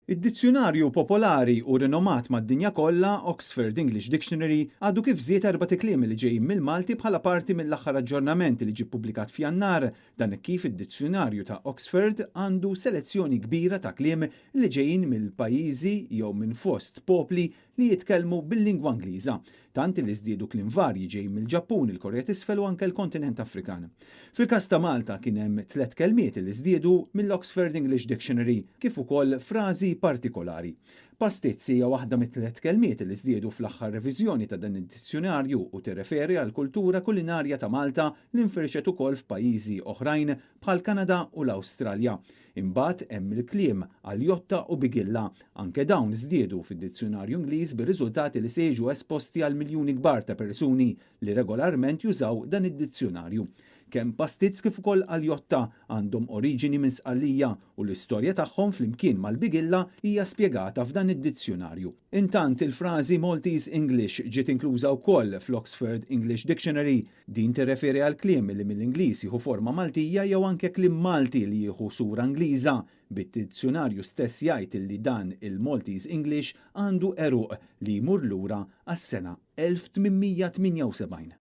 Id-dizzjunarju popolari u rinomat mad-dinja kollha, Oxford English Dictionary, għadu kif żied erbat ikliem li ġejjin mill-Malti bħala parti mill-aħħar aġġornament li ġie ppubblikat f'Jannar. Dan hekk kif id-dizzjunarju ta' Oxford għandu selezzjoni kbira ta' kliem li ġejjin mill-pajjiżi jew minn fost popli li jitkellmu bil-lingwa Ingliża, tant li żdiedu kliem varji ġejjin mill-Ġappun, il-Korea t'Isfel u anke l-kontinent Afrikan. Fil-każ ta' Malta kien hemm tliet kelmiet li żdiedu mill-Oxford English Dictionary kif ukoll frażi partikolari. Pastizz hija waħda mit-tliet kelmiet li żdiedu fl-aħħar reviżjoni ta' dan id-dizzjunarju u tirreferi għall-kultura kulinarja ta' Malta li nfirxet ukoll f'pajjiżi oħrajn bħall-Kanada u l-Awstralja. Imbagħad hemm il-kliem aljotta u bigilla. Anke dawn żdiedu fid-dizzjunarju Ingliż bir-riżultati li se jiġu esposti għal miljuni kbar ta' persuni li regolarment jużaw dan id-dizzjunarju. Kemm pastizz kif ukoll aljotta għandhom oriġini minn Sqallija u l-istorja tagħhom flimkien mal-bigilla hija spjegata f'dan id-dizzjunarju. Intant il-frażi Maltese English ġiet inkluża wkoll fl-Oxford English Dictionary. Din tirreferi għal kliem li mill-Ingliż jieħu forma Maltija jew anke kliem Malti li jieħu sura Ingliża, bid-dizzjunarju stess jgħid li dan il-Maltese English għandu għeruq li jmur lura għas-sena 1878.